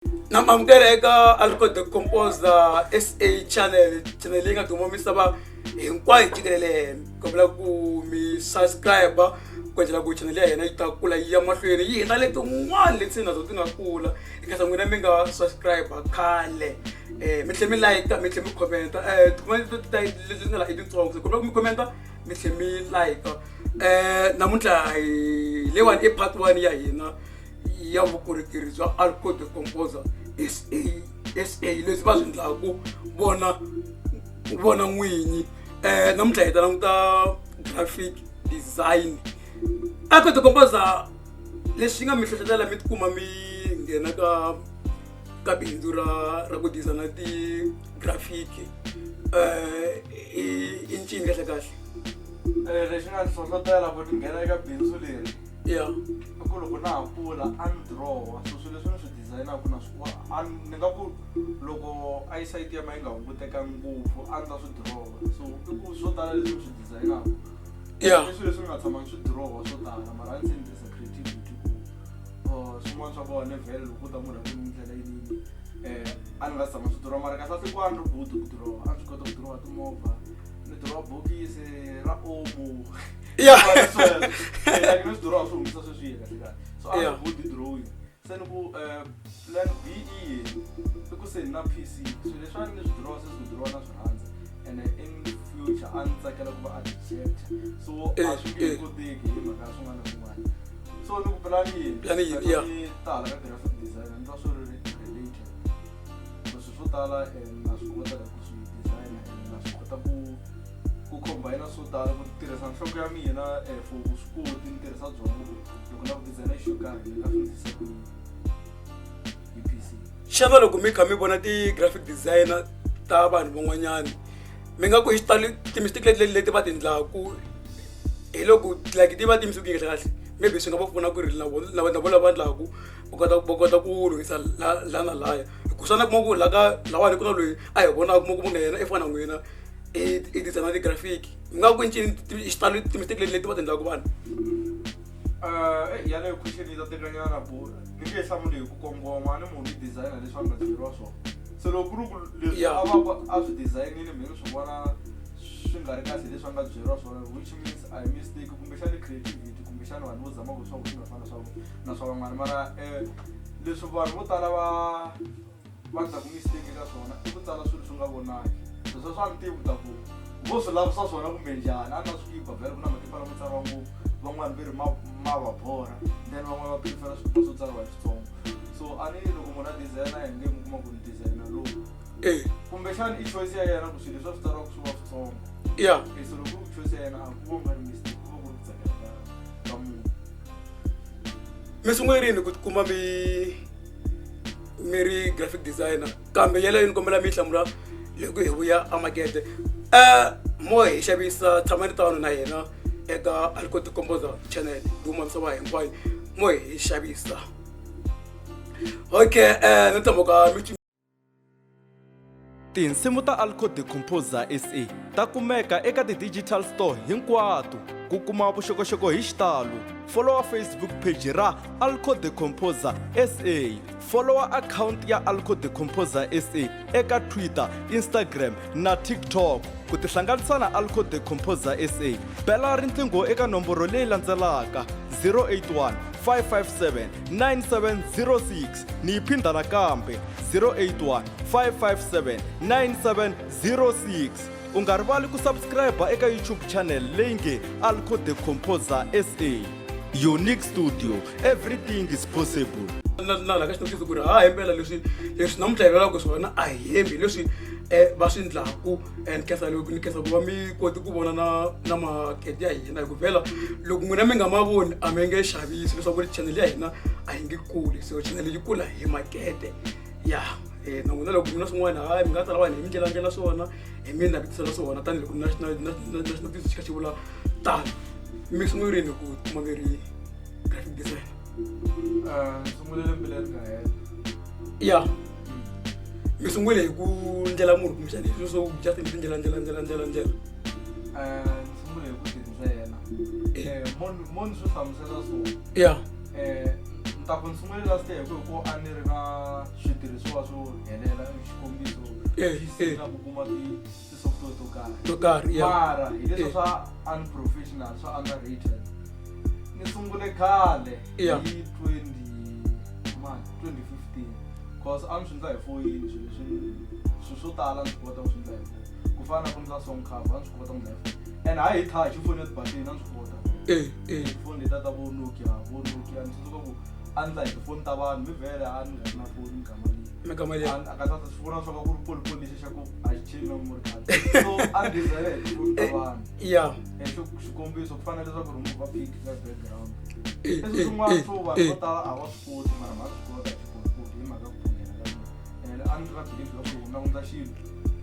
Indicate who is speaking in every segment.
Speaker 1: Na mi amukela eka Alco the Composer SA channel, channel leyi nga duma misava hinkwayo jikelele. Kombela ku mi subscribe ku endlela ku channel ya hina yi ta kula yi ya mahlweni yi hina letin'wana leti se na to ti nga kula hi khensa n'wina mi nga subscribe khale mi tlhela mi like mi tlhela mi comment ti-comment leti nga la i tintsongo se kombela ku mi comment mi tlhela mi like namuntlha hi leyiwani i part one ya hina ya vukorhokeri bya Alco the Composer SA SA leswi va swi endlaku vona vona n'winyi namuntlha hi ta languta graphic design. Alco the Composer lexi nga mi hlohlotela mi tikuma mi nghena ka bindzu ra ku designer ti-graphic i ncini kahle kahle?
Speaker 2: Lexi nga ni hlohlotela ku ni nghena eka bindzu leri i ku loko na ha kula a ni dirowa, so swilo leswi ni swi designaka na swi a ni nga ku loko eyesight ya mina yi nga hunguteka ngopfu a ni ta swi dirowa. So i ku swo tala leswi ni swi designaka i swilo leswi ni nga tshama ni swi dirowa swo tala, mara a ndzi se ni tirhisa creativity ku swin'wana swa kona vhele loko ku ta munhu a ku ni ndlela yinini a ni nga si tshama swi dirowa, mara kahle kahle ku a ni ri good ku dirowa, a ni swi kota ku dirowa timovha, ni dirowa bokisi ra omo. Like ni swi dirowa swi humisa sweswiya kahle kahle, so a ni good drawing. Se ni ku plan B i yini? I ku se ni na PC, swilo leswiwani ni swi dirowa se swi dirowa na swi rhandza, and in future a ni tsakela ku va architect, so a swi nge koteki hi mhaka ya swin'wana na swin'wana. So ni ku plan yini?
Speaker 1: Plan yini? Yeah.
Speaker 2: Ni tala ka graphic design, ni twa swi ri related, swilo swo tala na swi kota ku swi design and na swi kota ku combine swo tala, ku tirhisa nhloko ya mina for vuswikoti ni tirhisa byongo loko na ku design xo karhi ni nga swi endlisa ku yini hi PC.
Speaker 1: Xana loko mi kha mi vona ti-graphic designer ta vanhu van'wanyana, mi nga ku hi xitalo ti-mistake leti leti va ti endlaku hi loko like ti va ti yimisiwe kahle kahle, maybe swi nga va pfuna ku ri na vona na vona lava endlaku va kota ku lunghisa la na laya, hi ku xana kuma ku la ka lawani ku na loyi a hi vonaka, kuma ku munhu na yena i fana na n'wina i designer ti-graphic, mi nga ku ncini hi xitalo ti-mistake leti leti va ti endlaku vanhu?
Speaker 2: Yaleyo question yi ta tekanyana ku ni nge hlamuli hi ku kongoma. A ni munhu i designer leswi a nga byeriwa swona, se loko ku ri ku leswi a va ku a swi designile mina ni swi vona swi nga ri kahle leswi a nga byeriwa swona, which means a hi mistake, kumbexani creativity, kumbexani vanhu vo zama ku swa ku swi nga fani na swa van'wana. Mara leswi vanhu vo tala va endlaku mistake eka swona i ku tsala swilo swi nga vonaki. So sweswo a ni tivi ta ku vo swi lavisa swona kumbe njhani, a ni na swikipa vhele ku na maphepha lamo tsariwa ngopfu, van'wani ve ri ma va borha, then van'wani va prefer swikipa swo tsariwa hi Xitsonga. So a ni loko munhu a designer hi nge mi kuma ku ni designer lowu kumbexani i choice ya yena ku swilo leswi a swi tsariwaka swi va switsongo. So loko ku ri choice ya yena, a ku va ku nga ri mistake, ku va ku ri ku tsakela ka munhu.
Speaker 1: Mi sungule rini ku tikuma mi ri graphic designer? Kambe yeleyo ni kombela mi yi hlamula loko hi vuya emakete mo hi xavisa. Tshamani tano na hina eka Alco the Composer channel, duma misava hinkwayo, mo hi xavisa. Okay, ni tshemba ka mi.
Speaker 2: Tinsimu ta Alco the Composer SA ta kumeka eka ti-digital store hinkwato. Ku kuma vuxokoxoko hi xitalo, followa Facebook page ra Alco the Composer SA. Followa akhawunti ya Alco the Composer SA eka Twitter, Instagram na TikTok. Ku tihlanganisa na Alco the Composer SA, bela riqingho eka nomboro leyi landzelaka 081 557 9706. Ni yi phindha nakambe, 081 557 9706. U nga rivali ku subscribe eka YouTube channel leyi nge Alco the Composer SA. Unique Studio, everything is possible.
Speaker 1: Na la ka xinotisi ku ri ha himpela leswi namuntlha hi vulaka swona a hi hembi leswi va swi ndlaku. And khensa loko ni khensa ku va mi koti ku vona na makete ya hina, hi ku vhela loko n'wina mi nga ma voni a mi nge xavisi, leswaku ri channel ya hina a yi nge kuli. So channel yi kula hi makete ya na n'wina. Loko mi na swin'wana, hayi, mi nga tsala vanhu hi mi ndlela ndlela swona, hi mi navetisela swona, tanihiloko na xinavetiso xi kha xi vula tano. Mi sungule rini ku tikuma mi ri graphic designer?
Speaker 2: Ni sungule lembe leri nga hela.
Speaker 1: Ya, mi sungule hi ku ndlela munhu kumbexana hi swilo swo just mi tindlela ndlela?
Speaker 2: Ni sungule hi ku tindlela. Mo ni swi hlamusela so. Ni ta ku ni sungule last year hi ku a ni ri na switirhisiwa swo helela, xikombiso PC na ku kuma ti-software to karhi.
Speaker 1: To karhi, ya.
Speaker 2: Mara hi leswi swa unprofessional, swa underrated, ni sungule khale hi 20 man 2015, cause a ni swi endla hi foyini. Swilo leswi, swilo swo tala ni swi kota ku swi endla hi foni, ku fana na ku endla song cover, a ni swi kota ku endla hi foni, and hayi hi touch, foni ya tibatini a ni swi kota. Tifoni letiya ta vo Nokia, vo Nokia, ni tsundzuka ku a ndla hi tifoni ta vanhu, mi vhele a ni nga ri na foni mikama leyi.
Speaker 1: Mikama leyi.
Speaker 2: A ka tata swi vona swa ka ku ri polipoli lexi xa ku a xi cheli na memory card, so a ni design hi tifoni ta vanhu. Xikombiso, ku fana leswaku remove pic ka background, leswi swin'wana swo vanhu vo tala a va swi koti, mara ma swi kota hi xipolipoli hi mhaka ku phungela ka mina. And a ni ri na belief ya ku na ku ndla xilo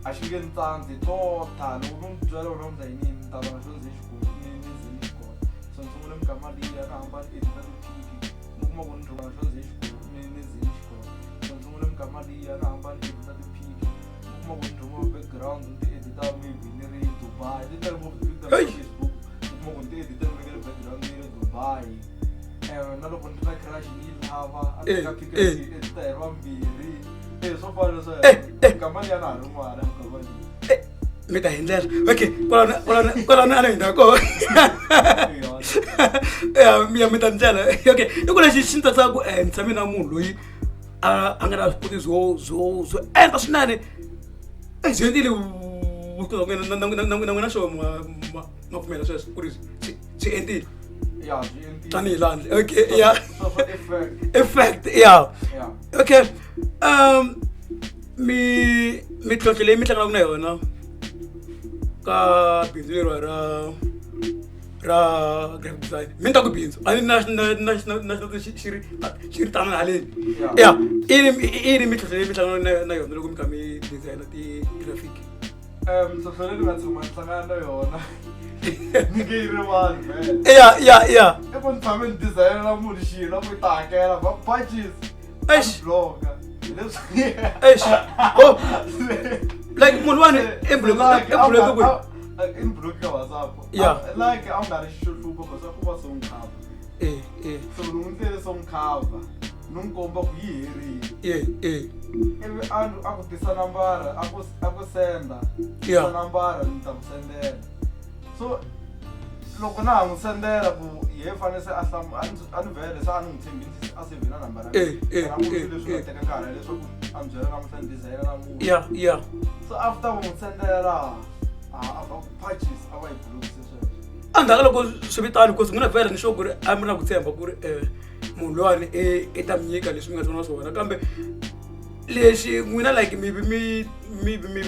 Speaker 2: a xi nge ni tsandzi tota. Loko no n'wi byela ku na ku ndla yini, ni ta vona xo ndzi xi ni ni ze ni xi kota. So ni sungule mikama liya na hamba ni edita tipiki, ni kuma ku ni ri xo ndzi xi ni ni ze ni xi kota. So ni sungule mikama liya na hamba ni edita tipiki, ni kuma ku ni remove background, ni ti edita maybe ni ri Dubai, ti tele ngopfu tipiki ta Facebook, ni kuma ku ni ti edita ni vekele background ni ri Dubai. Na loko ni ri na crush ni yi lava, a ni teka pic, ni edita hi ri vambirhi. Swo fana na sweswo. Mikama liya na ha ri n'wana mikama liya.
Speaker 1: Mi ta hi ndlela, okay, kwalano kwalano kwalano a ni hundza kona. Ya, mi ta ndlela, okay. I ku lexi xi ni tsakisaka ku ni tshame na munhu loyi a nga na vuswikoti byo enta swinene, byi entile vuswikoti bya n'wina na n'wina xo ma pfumela sweswo ku ri swi entile?
Speaker 2: Ya, byi entile.
Speaker 1: Tanihi landle, okay, ya.
Speaker 2: Swa effect.
Speaker 1: Effect, ya. Okay, mi mintlhontlho leyi mi hlanganaka na yona ka bindzu leriwa ra graphic design, mi ni ta ku bindzu a ni na xi ri tana haleni, ya, i yini mintlhontlho leyi mi hlanganaka na yona loko mi kha mi designer ti-graphic?
Speaker 2: Mintlhontlho leyi ni nga tshama ni hlangana na yona, ni nge yi rivali vhele.
Speaker 1: Ya ya ya
Speaker 2: I ku ni tshame ni designela munhu xilo, a ku yi ta hakela va patches.
Speaker 1: Eish.
Speaker 2: Bloka hi leswi.
Speaker 1: Eish, oh, like munhu wani i block, i block
Speaker 2: ku i block ka WhatsApp. Like a nga ri xo hlupha, because a ku va song cover. So ni n'wi ndlele song cover, ni n'wi komba ku yi herile. Ivi a ku tisa nambara, a ku senda, tisa nambara ni ta ku sendela. So loko na ha n'wi sendela ku ye fanele se a a ni vhele se a ni n'wi tshembisi, a save na nambara ya mina. A ku ri swilo leswi nga teka nkarhi leswaku a ni byela namuntlha ni designer namuntlha.
Speaker 1: Ya ya
Speaker 2: So after ku n'wi sendela, a va ku patches, a va yi blockise sweswo.
Speaker 1: Endzhaku ka loko swi vitana, because n'wina vhele ni sure ku ri a mi ri na ku tshemba ku ri munhu luwani i ta mi nyika leswi mi nga tshama na swona, kambe lexi n'wina like mi vi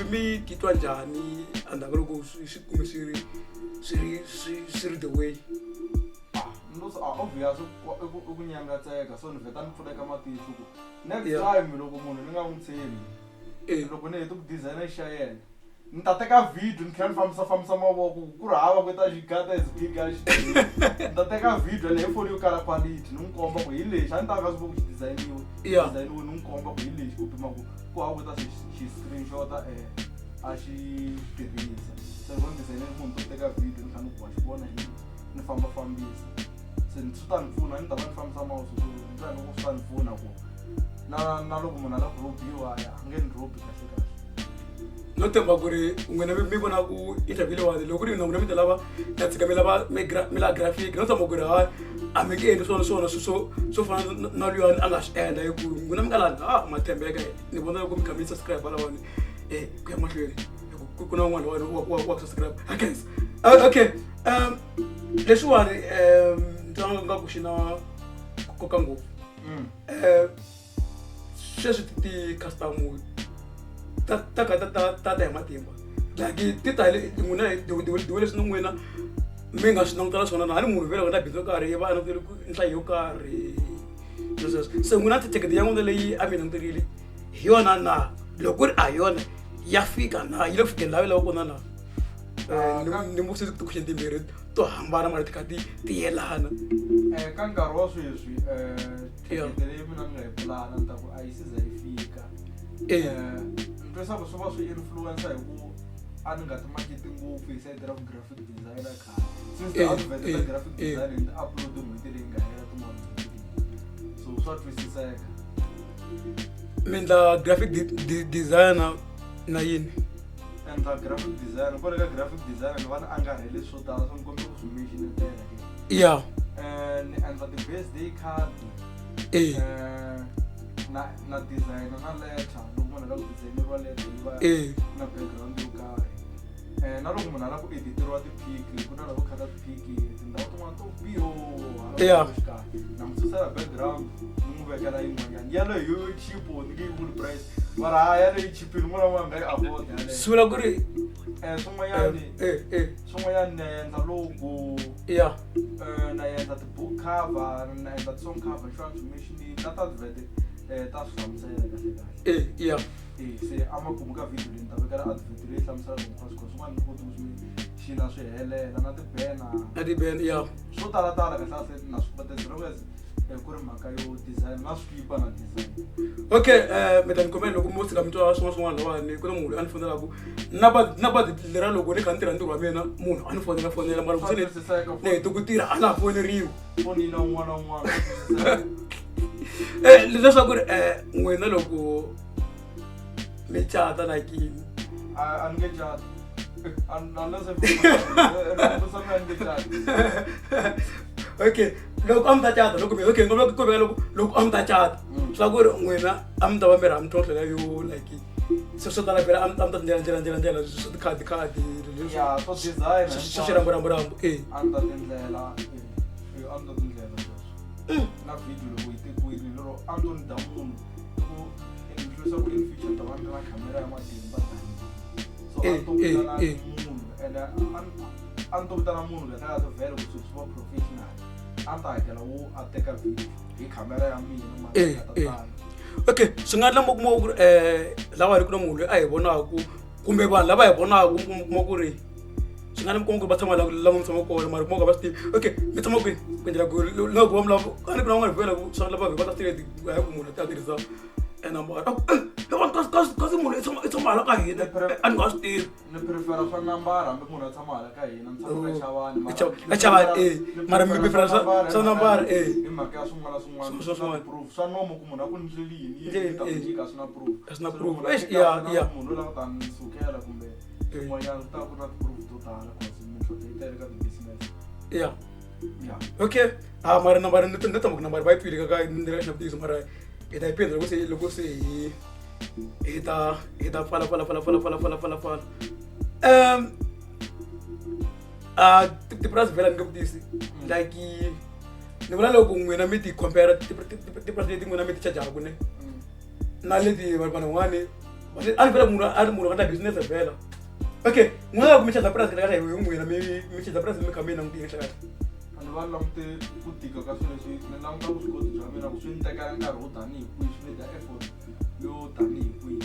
Speaker 1: mi titwa njhani endzhaku ka loko swi kume swi ri the way?
Speaker 2: Ah, no, so, ah, obvious i ku nyangatseka, so ni vheta ni pfuleka matihlo ku next time loko munhu ni nga n'wi tshembi, loko ni hete ku designer xa yena, ni ta teka video, ni tlhela ni fambisa fambisa mavoko ku ri hava ku ta xi gata as big a xi. Ni ta teka video leyi foni yo kala quality, ni n'wi komba ku hi lexi a ni ta nga swi ku xi designiwe, designiwe, ni n'wi komba ku hi lexi, ku pima ku ku hava ku ta xi screenshota, a xi tirhisa. Se loko ni designele munhu, to teka video, ni kha ni ku wa xi vona hi ni famba fambisa, se swi ta ni pfuna, ni ta va ni fambisa mouse, so ni twa ni ku swi ta ni pfuna ku na loko munhu a lava ku rhobiwa, a nge ni rhobi kahle kahle.
Speaker 1: No tshemba ku ri n'wina mi vona ku interview leyiwani, loko ku ri na n'wina mi ta lava na tshika mi lava mi lava graphic, no tshemba ku ri hayi, a mi nge endli swona swo fana na luyani a nga swi endla, hi ku n'wina mi nga lani a ma tshembeka. Ni vona loko mi kha mi subscribe lawani, ku ya mahlweni, hi ku na un'wana lawani wa subscribe. Okay, okay, leswiwani ni twa nga ku xi na nkoka ngopfu. Sweswi ti-customer ta ka ta hi matimba, like ti ta hi n'wina diwe leswi na n'wina mi nga swi langutela swona na hani munhu vele na bindzu yo karhi i va a langutele ku nhlayo yo karhi sweswo. Se n'wina tithekete ya n'wina leyi a mi languterile hi yona na loko ku ri a hi yona ya fika na yi le ku fikeni laha yi lavaka kona na? Ni vutise ti-question timbirhi to hambana, mara ti kha ti yelana.
Speaker 2: Ka nkarhi wa sweswi, thekete leyi mina ni nga yi pulana, ni ta ku a yi se za yi fika. Ni twa leswaku swi va swi influencer hi ku a ni nga ti maketi ngopfu hi side ra vu graphic designer khale, since ti-advert ta graphic design ni ti upload n'hweti leyi nga hela, tin'wana n'hweti leyi. So So swa twisiseka.
Speaker 1: Mi endla graphic designer na yini?
Speaker 2: Endla graphic design. Kwale ka graphic design ni va ni angarhele swo tala, swo ni kombe ku swi mentionetela ke. Ni endla ti-birthday card. Na designer na letter, loko munhu a lava ku designeriwa letter yi va na background yo karhi. Na loko munhu a lava ku editeriwa ti-pic, ku na lavo khata ti-pic tindhawu tin'wana to biho hala xikarhi, na n'wi susela background ni n'wi vekela yin'wanyana yaleyo yo cheap, ni nge yi vuli price, mara ha yaleyo yi chipile, un'wana na un'wana nga yi afford yaleyo.
Speaker 1: Swi vula ku ri
Speaker 2: Swin'wanyani swin'wanyani na endla logo. Na endla ti-book cover, na endla ti-song cover, xo information na ta-advert ta swi hlamusela kahle kahle. Se amakumu ka video leyi ni ta vekela advert leyi hlamuselaka hinkwaswo, cause swin'wana ni koti ku swi xina swi helela, na ti-banner.
Speaker 1: Na ti-banner, ya.
Speaker 2: Swo tala tala kahle kahle na swi kota, as long as ku ri mhaka yo design na swikipa na design.
Speaker 1: Okay, mi ta ni khomela loko mo tshika mi twa swin'wana swin'wana lawani, ku na munhu loyi a ni fonelaku na ba na badi lera loko ni kha ni tirha ntirho wa mina, munhu a ni fonela fonela, mara loko se ni hete ku tirha a na ha foneriwi.
Speaker 2: Foni na un'wana na un'wana, swa twisiseka.
Speaker 1: Leswaku ri n'wina loko mi cata like yini?
Speaker 2: A ni nge cati. Unless a ni nge cati.
Speaker 1: Okay, loko a mi ta cata, loko mi, okay, ngopfu ku veka loko a mi ta cata, swa ku ri n'wina a mi ta va mi ri a mi tlhontlhela yo like swo tala phela, a mi ta ndlela ndlela ndlela ndlela swo tikhadi khadi.
Speaker 2: Ya, swo design.
Speaker 1: Swo xiramburamburambu.
Speaker 2: A ni ta tindlela, a ni ta tindlela sweswo na video loko yi tekiwile lero a ni to ni da munhu i ku ni ku in future ta va ni ri na camera ya matimba tani, so a ni to vitana munhu, ende a ni to vitana munhu kahle kahle vhele ku swilo swi va professional, a ni ta hakela wo a teka video hi camera ya mina, mara nga ta tala.
Speaker 1: Okay, swi nga endla mo kuma ku ri lawa ku na munhu loyi a hi vonaku kumbe vanhu lava hi vonaku, kuma ku ri swi nga endla mi kuma ku ri va tshama la mi tshama kona, mara kuma ku a va swi tivi. Okay, mi tshama kwihi ku endlela ku na ku va mi lava a ni ku na van'wana vhela ku swi lava va ta swi tivi, hayi ku munhu a ta tirhisa enambara, a ku kasi munhu i tshama hala ka hina, a ni nga swi tivi.
Speaker 2: Ni prefera swa nambara, hambi munhu a tshama hala ka hina, ni tshama ka
Speaker 1: Oh.
Speaker 2: Chavani.
Speaker 1: Ka Chavani, mara mi prefera swa nambara.
Speaker 2: Hi mhaka ya swin'wana na swin'wana.
Speaker 1: Swa swin'wana.
Speaker 2: Proof swa nomo ku munhu a ku ndleli yini
Speaker 1: Ndleli,
Speaker 2: yini ta ku nyika, swi na proof.
Speaker 1: A swi na
Speaker 2: So
Speaker 1: proof.
Speaker 2: loko munhu a
Speaker 1: Eish,
Speaker 2: fika na munhu loyi a ta ni sukela kumbe swin'wanyana, ku ta ku na ti-proof to tala, cause mintlhontlho yi tele ka ti-business.
Speaker 1: Okay, ah, mara nambara ni tshama ku nambara va yi twile ka ni ri ka xinavetiso, mara hi ta yi phinda loko se hi ta pfala pfala pfala pfala pfala pfala pfala pfala. Ah, tipurasi vhela ni nge vutisi, like ni vula loko n'wina mi ti compare tipurasi leti n'wina mi ti chajaku ne na leti vanhu van'wani a ni vhela munhu a ri munhu a nga na business vhela. Okay, n'wina loko mi charge purasi kahle kahle, hi n'wina mi charge purasi mi kha mi langutile kahle kahle?
Speaker 2: A ni va langute ku tika ka swilo leswi, ni languta vuswikoti bya mina ku swi ni tekela nkarhi wo tanihi kwihi, swi ni dya effort yo tanihi kwihi.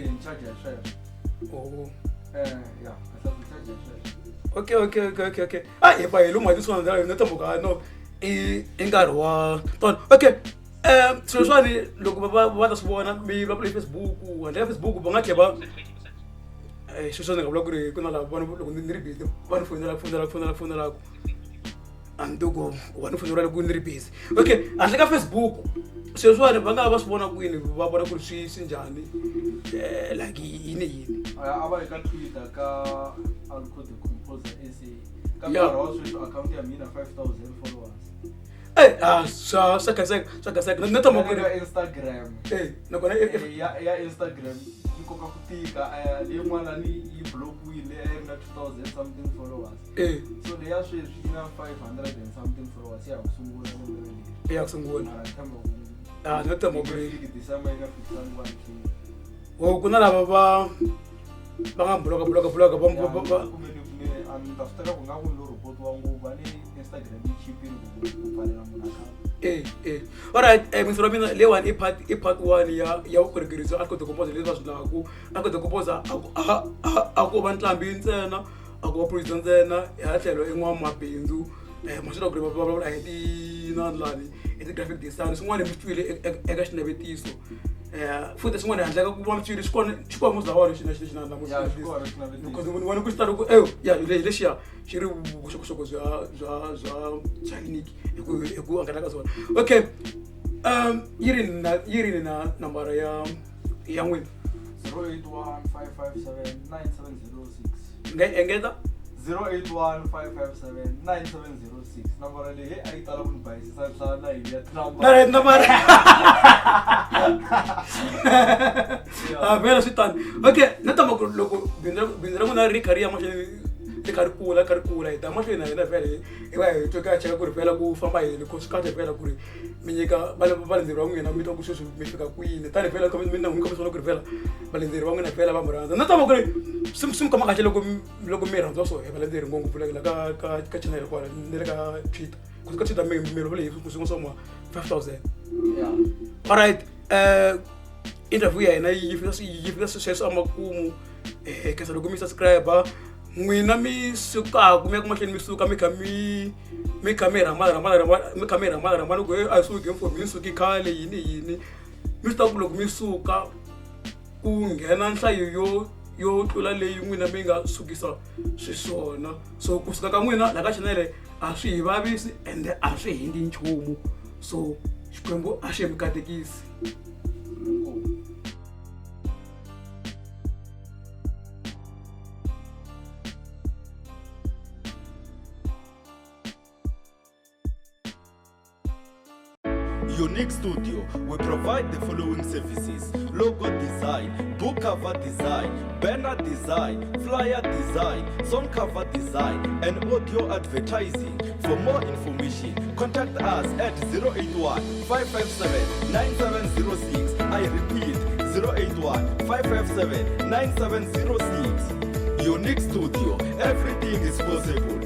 Speaker 2: Ni charge hi sweswo.
Speaker 1: Oh.
Speaker 2: Ya kahle, ni charge hi sweswo.
Speaker 1: Okay, ah, hi ba hi lomu hi tiswana ndlela yona tambuka no i nkarhi wa tona. Okay, swilo swani loko va ta swi vona mi vulavula hi Facebook, handle ka Facebook va nga tlhela va sweswo ni nga vula ku ri ku na lava vona loko ni ri busy va ni fonela fonela fonela fonelaku, a ni tivi ku wa ni fonela loko ni ri busy. Okay, handle ka Facebook sweswiwani va nga va swi vona kwini, va vona ku ri swi njhani, like yini yini?
Speaker 2: A va yi ka Twitter ka Alco the Composer SA. Ka nkarhi wa sweswi akhawunti ya mina 5000 followers.
Speaker 1: Ah, swa khenseka, swa khenseka, ni tshama ku
Speaker 2: Na
Speaker 1: ri
Speaker 2: le ka Instagram.
Speaker 1: Nakona
Speaker 2: Ya Instagram yi koka ku tika, leyin'wana ni yi blokiwile, a yi ri na 2000 something followers. So leya sweswi yi na 500 and something followers, ya ha ku sungula lembe leri.
Speaker 1: Ya ku sungula.
Speaker 2: Mara ni tshemba ku
Speaker 1: Ah, ni tshemba ku ri
Speaker 2: yi fiki December yi nga fikisangi 1K.
Speaker 1: O ku na lava va nga bloka bloka bloka va
Speaker 2: Kumbe a ni ta swi teka ku nga ku ni lo report-iwa ngopfu, a ni Instagram yi chipile ku pfalela munhu account.
Speaker 1: Alright, mintshuri wa mina leyiwani i part one ya vukorhokeri bya Alco the Composer leswi va swi endlaku. Alco the Composer a ko va nqambi ntsena, a ko va producer ntsena, hi tlhelo i n'wamabindzu. Ma swi tiva ku ri va vulavula hi tinani lani, hi ti-graphic design, swin'wana mi swi twile eka xinavetiso, futhi swin'wana handle ka ku va mi twile, xi kona musi lawani xi na
Speaker 2: Ya, xi kona xinavetiso.
Speaker 1: Because ni vona ku xi tala ku ya hi lexiya xi ri vuxokoxoko bya unique hi ku angarhela ka swona. Okay. Yi ri na yi ri na nambara ya ya n'wina?
Speaker 2: 081 557 9706.
Speaker 1: Mi nga yi engeta?
Speaker 2: 081 557 9706. Nambara leyi a yi tala ku ni bayisisa nhlana hi ya
Speaker 1: na right nambara. A vhela swi tani. Okay, na tama ku loko bindzu ra n'wina ri kha ri ya mahlweni, ri kha ri kula, kha ri kula, hi ta mahlweni na hina vhele hi va hi twe ka cheka ku ri vhela ku famba yini, ku swi kahle vhela ku ri mi nyika valandzeri va n'wina, mi twa ku sweswi mi fika kwini. Tani vhela mi na n'wi kombisa ku ri vhela valandzeri va n'wina vhela va mi rhandza. Na tama ku ri swi mi khoma kahle loko mi rhandziwa so hi valandzeri, ngopfungopfu la ka channel kwala ni le ka Twitter, ku ka Twitter mi lovele hi swin'we swa ma 5000. Alright, interview ya hina yi fika sweswo emakumu. Khensa loko mi subscribe. N'wina mi sukaku mi ya ku mahlweni, mi suka mi kha mi rhambana rhambana rhambana, mi kha mi rhambana rhambana ku a hi suki game for mi suki khale yini yini. Mi swi tiva ku loko mi suka ku nghena nhlayo yo tlula leyi n'wina mi nga sukisa xiswona. So kusuka ka n'wina la ka chanele a swi hi vavisi ende a swi hindi nchumu. So Xikwembu a xi mi katekisi.
Speaker 2: Inkomu.
Speaker 3: Unique Studio, we provide the following services: logo design, book cover design, banner design, flyer design, song cover design, and audio advertising. For more information, contact us at 081 557 9706. I repeat, 081 557 9706. Unique Studio, everything is possible.